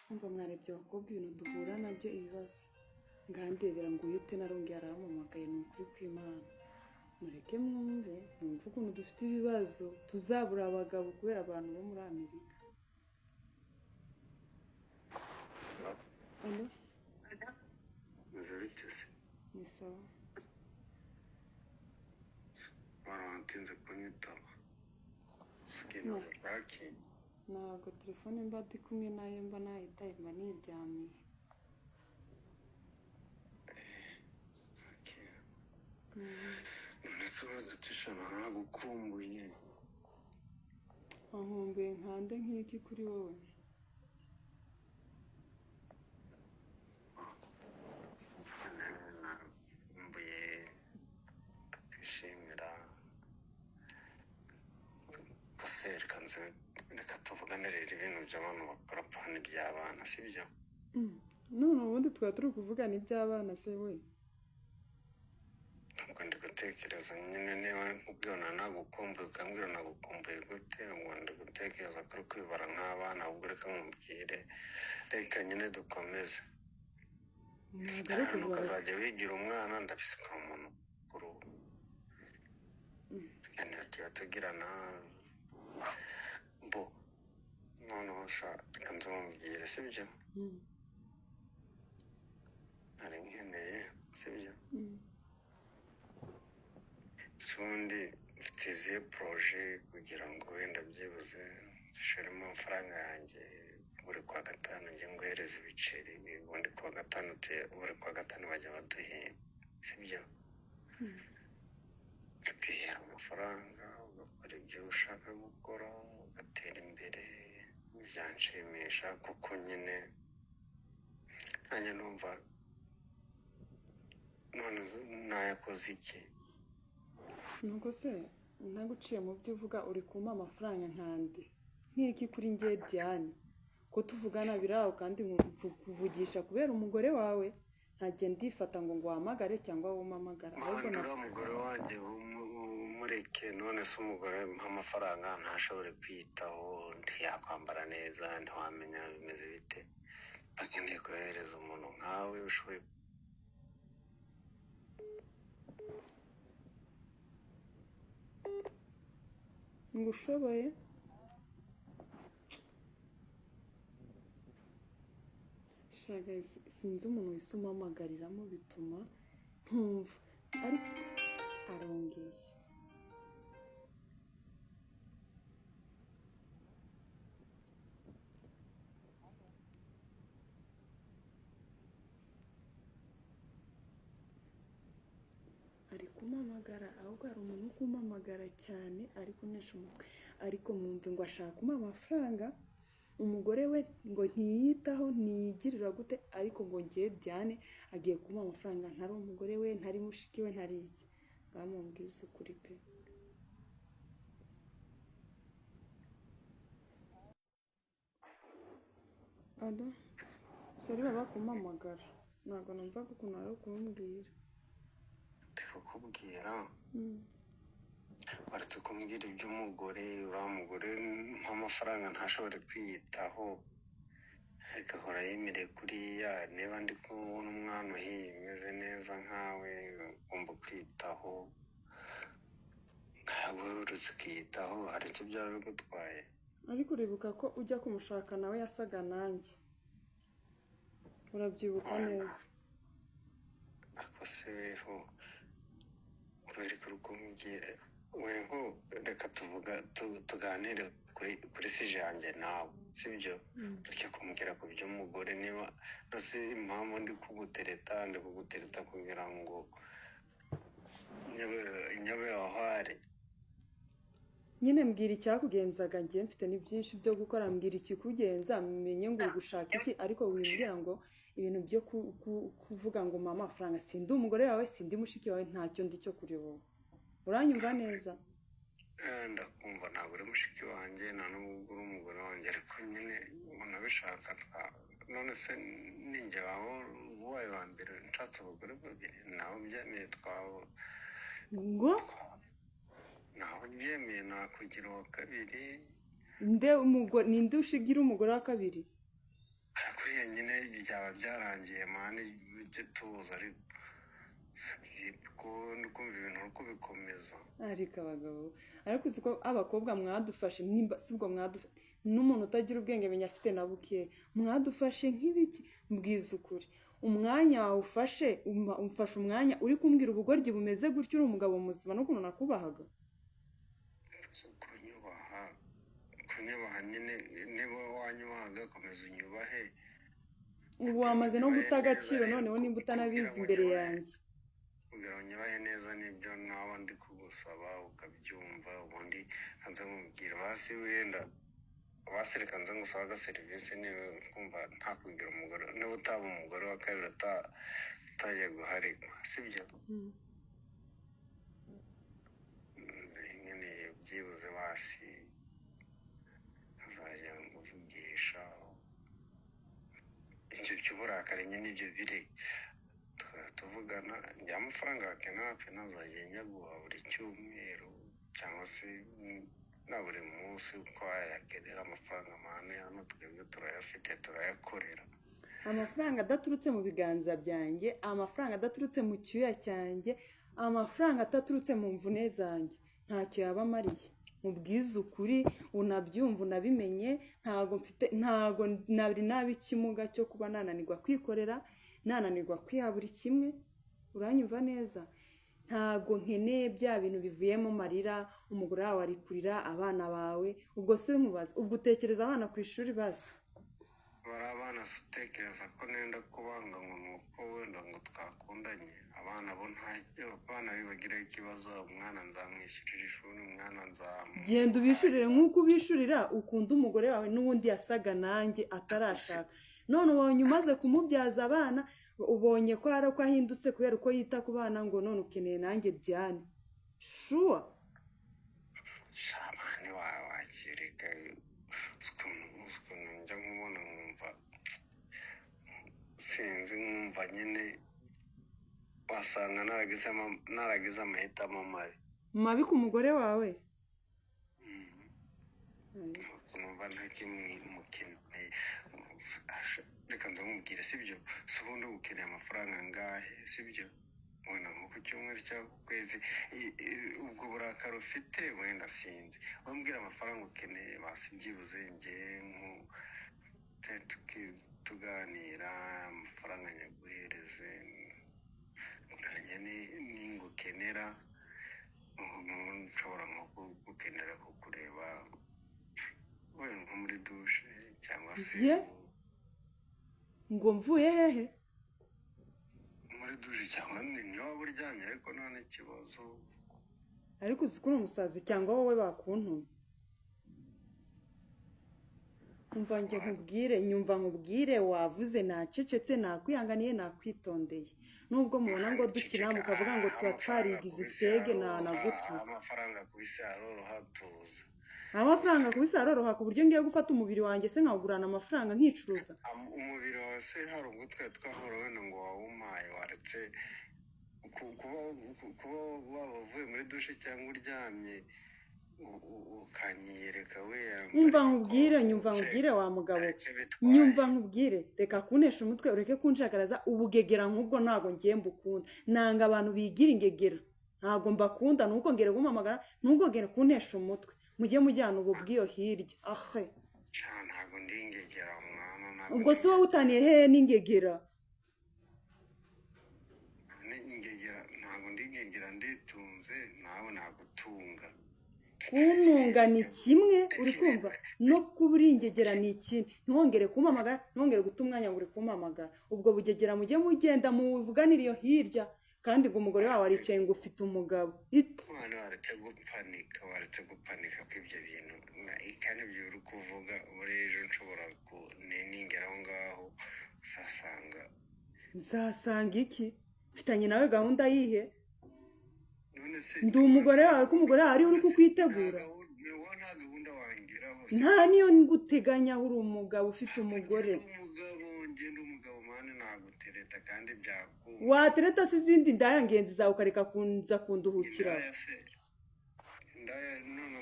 Umva mwarebye abakobwa ibintu duhura nabyo ibibazo. Ngandebera ngo uyu ute narongeye arampamagaye, ni ukuri kw'Imana. Mureke mwumve, mwumve ukuntu dufite ibibazo, tuzabura abagabo kubera abantu bo muri Amerika. Alo, Meze bite se? Ni sawa. Warantinze kunyitaba. No, Siginora baki. ntabwo telefone mba ndi kumwe nayo, mba nayitaye, mba niryamiye. None se ubaze uti naragukumbuye. Wankumbuye nkande nk'iki kuri wowe? Naragukumbuye kwishimira. Gusa reka nze reka tuvugane rero ibintu by'abantu bakora pana iby'abana, sibyo? None ubundi twaba turi kuvugana iby'abana se we? Ntabwo ndi gutekereza nyine niba nkubwira nagukumbuye ukambwira nagukumbuye gute, ngo ndi gutekereza ko uri kwibara nk'abana, ahubwo reka nkubwire, reka nyine dukomeze. Ntabwo ari Ahantu ukubara. ukazajya wigira umwana, ndabisikora umuntu mukuru. Tuganira tuba tugirana bo noneho sha reka nze mubwire, sibyo? Nari nkeneye, sibyo? Si ubundi mfite izihe projet kugira ngo wenda byibuze dushoremo amafaranga yanjye buri kwa gatanu njye nguhereza ibiceri, ubundi kuwa gatanu buri kwa gatanu bajya baduhemba, sibyo? Ukihera amafaranga ugakora ibyo ushaka gukora ugatera imbere, byanshimisha kuko nyine nanjye numva none nayakoze iki? Nuko se ntaguciye mu byo uvuga, uri kumpa amafaranga nkande nk'iki kuri njye Diane, ko tuvugana biraho kandi nkuvugisha kubera umugore wawe, ntajya ndifata ngo nguhamagare cyangwa wowe umpamagara ahubwo Mwana na uriya mugore wanjye umureke. None se umugore mpa amafaranga ntashobore kwiyitaho, ntiyakwambara neza, ntiwamenya bimeze bite? Akeneye kohereza umuntu nkawe ushoboye. Ngo ushoboye. Shaga sinzi umuntu wese umpamagariramo bituma ntumva, ariko arongeye. Ari kumpamagara, ahubwo hari umuntu uri kumpamagara cyane ari kunesha umutwe, ariko mwumve ngo ashaka kumuha amafaranga, umugore we ngo ntiyitaho, ntiyigirira gute, ariko ngo ngewe Diane agiye kumuha amafaranga, ntari umugore we, ntari mushiki we, ntari iki. Bamubwiza ukuri pe. Ado sari baba kumpamagara, ntabwo numvaga ukuntu ari kumbwira. Ndi kukubwira, waretse kumbwira iby'umugore. Uriya mugore mpa amafaranga ntashobore kwiyitaho, agahora yemereye kuriya. Niba ndi kubona umwana uhiye umeze neza nkawe ugomba kwitaho, nkawe uruzi ukiyitaho, hari icyo byaba bigutwaye? Ariko uribuka ko ujya kumushaka nawe yasaga nanjye, urabyibuka neza. Ariko se weho kubera ko uri kumbwira weho, reka tuvuga tuganire kuri sije yanjye nawe, sibyo? Reka kumbwira ku by'umugore. Niba nose impamvu ndi kugutereta, ndi kugutereta kugira ngo nyabe aho ari. Nyine mbwira icyakugenzaga, njye mfite ni byinshi byo gukora, mbwira ikikugenza menye ngo uri gushaka iki, ariko wimbwira ngo ibintu byo kuvuga ngo mama amafaranga, sindi umugore wawe, sindi mushiki wawe, ntacyo ndi cyo kuri wowe. Uranyumva neza? Ndakumva, ntabwo uri mushiki wanjye, nta n'ubwo uri umugore wanjye, ariko nyine unabishaka none se ninjye waba ubaye wa mbere nshatse abagore babiri? Nawe ubyemeye twaba Ngo nawe ubyemeye nakugira uwa kabiri. Nde umugore? Ninde ushigira umugore wa kabiri? Ariko Buriya nyine byaba byarangiye, man, ujye tuza. Ariko ko ndi kumva ibintu uri kubikomeza. Ariko abagabo, ariko uzi ko abakobwa mwadufashe, nimba si ubwo mwadufashe n'umuntu utagira ubwenge menya afite na buke, mwadufashe nk'ibiki? Mbwiza ukuri, umwanya wawe ufashe, umfashe umwanya uri kumbwira ubugoryi bumeze gutyo, uri umugabo muzima n'ukuntu nakubahaga. Si kunyubaha, kunyubaha nyine, niba wanyubahaga komeza unyubahe. Ubu wamaze no guta agaciro noneho nimba utanabizi imbere yanjye. Kugira ngo unyubahe neza nibyo naba ndi kugusaba ukabyumva. Ubundi nkanze nkubwira, basi wenda, basi reka nze ngusaba agaserivisi. Niba kumva nta kugira umugore, niba utaba umugore wa kabiri utajya guharikwa, sibyo? Nyine byibuze basi nkazajya muvugisha ibyo by'uburakari nyine, ibyo biri tukaba tuvugana. Njya amafaranga wakenera pe, nazajya nyaguha buri cyumweru cyangwa se na buri munsi uko wayakenera. Amafaranga, man, hano twebwe turayafite, turayakorera. Amafaranga adaturutse mu biganza byanjye, amafaranga adaturutse mu cyuya cyanjye, amafaranga adaturutse mu mvune zanjye, ntacyo yaba amariye. Mubwize ukuri, unabyumva unabimenye, ntabwo mfite, ntabwo nari naba ikimuga cyo kuba nananirwa kwikorera, nananirwa kwiha buri kimwe. Uranyumva neza? Ntabwo nkeneye bya bintu bivuyemo amarira, umugore wawe ari kurira, abana bawe. Ubwo se nkubaza, ubwo utekereza abana ku ishuri basi? Bari abana se utekereza ko nenda kubanga ngo ni uko wenda ngo twakundanye? Abana bo nta, abana bibagiraho ikibazo. Umwana nzamwishyurira ishuri, umwana Genda ubishurire nzamuhahira. nk'uko ubishurira ukunda umugore wawe n'ubundi yasaga nanjye atarashaka. None ubonye umaze kumubyaza abana, ubonye ko hari uko ahindutse kubera uko yita ku bana, ngo none ukeneye nanjye Diane? Sure? Sha man, wakireka. Uzi ukuntu njya nkubona nkumva sinzi, nkumva nyine wasanga naragize amahitamo mabi. Mabi ku mugore wawe? Numva ntakimukeneye. Reka nze nkubwire, sibyo? Si ubundi ukeneye amafaranga angahe, sibyo? Wenda nko ku cyumweru cyangwa ku kwezi, ubwo burakari ufite wenda sinzi. Wambwira amafaranga ukeneye basi, byibuze njye nko tuganira amafaranga nyaguhereze nanjye ningukenera, nshobora nko gukenera kukureba wenda nko muri dushe cyangwa se Ye, ngo mvuye hehe? Muri dushe cyangwa niyo waba uryamye, ariko nta n'ikibazo. Ariko uzi ko uri umusazi, cyangwa wowe bakuntumye? Umva njye nkubwire, nyumva nkubwire. Wavuze nacecetse, nakwihanganiye, nakwitondeye. Nubwo mubona ngo dukina Ceceka. mukavuga ngo tuba Amafaranga twarigize ku isi icyege aroroha. nanagutuka. Amafaranga ku isi aroroha, tuza. Amafaranga ku isi aroroha ku buryo ngiye gufata umubiri wanjye se nkawugurana amafaranga, nkicuruza? Umubiri wawe se hari ubwo twari twahura wenda ngo wawumpaye? Waretse kuba waba uvuye muri dushe cyangwa uryamye, ukanyiyereka Umva wiyambariye nkubwire, nyumva kote, nkubwire wa mugabo we. ntacyo bitwaye. Nyumva nkubwire, reka kuntesha umutwe, ureke kunshagaraza ubugegera nk'ubwo. Ntabwo ngiye mbukunda, nanga abantu bigira ingegera, ntabwo mbakunda. Ntukongere kumpamagara, ntukongere kuntesha umutwe. Mujye mujyana ubu bw'iyo hirya ahe. Sha, ntabwo ndi ingegera mwana, ntabwo Ubwo ndi se wowe ingegera. utaniye hehe n'ingegera? Ni ingegera? Ntabwo ndi ingegera, nditunze, nawe nagutunga. Kuntunga ni kimwe, uri kumva, no kuba uri ingegera ni ikindi. Ntiwongere kumpamagara, ntiwongere guta umwanya ngo uri kumpamagara. Ubwo bugegera mujye mugenda muvuganire iyo hirya. Kandi ngo umugore wawe Waretse aricaye ngo ufite umugabo. Ito. Mwana, waretse gupanika, waretse gupanika ko ibyo bintu kandi ibyo uri kuvuga, buri ejo nshobora ningera aho ngaho uzasanga. Nzasanga iki? Mfitanye nawe gahunda yihe? None se Ndi wowe umugore nta wawe, ko umugore wawe ariwe uri none se nta kukwitegura? gahunda, wowe nta gahunda wangiraho, Nta sibyo? niyo nguteganya. Uri umugabo ufite Ntabwo umugore. ngenda umugabo, ngenda umugabo man, nagutereta kandi byakunda. Watereta se izindi ndaya ngenzi zawe, ukareka kunza kunduhukiraho? Indaya se, indaya none?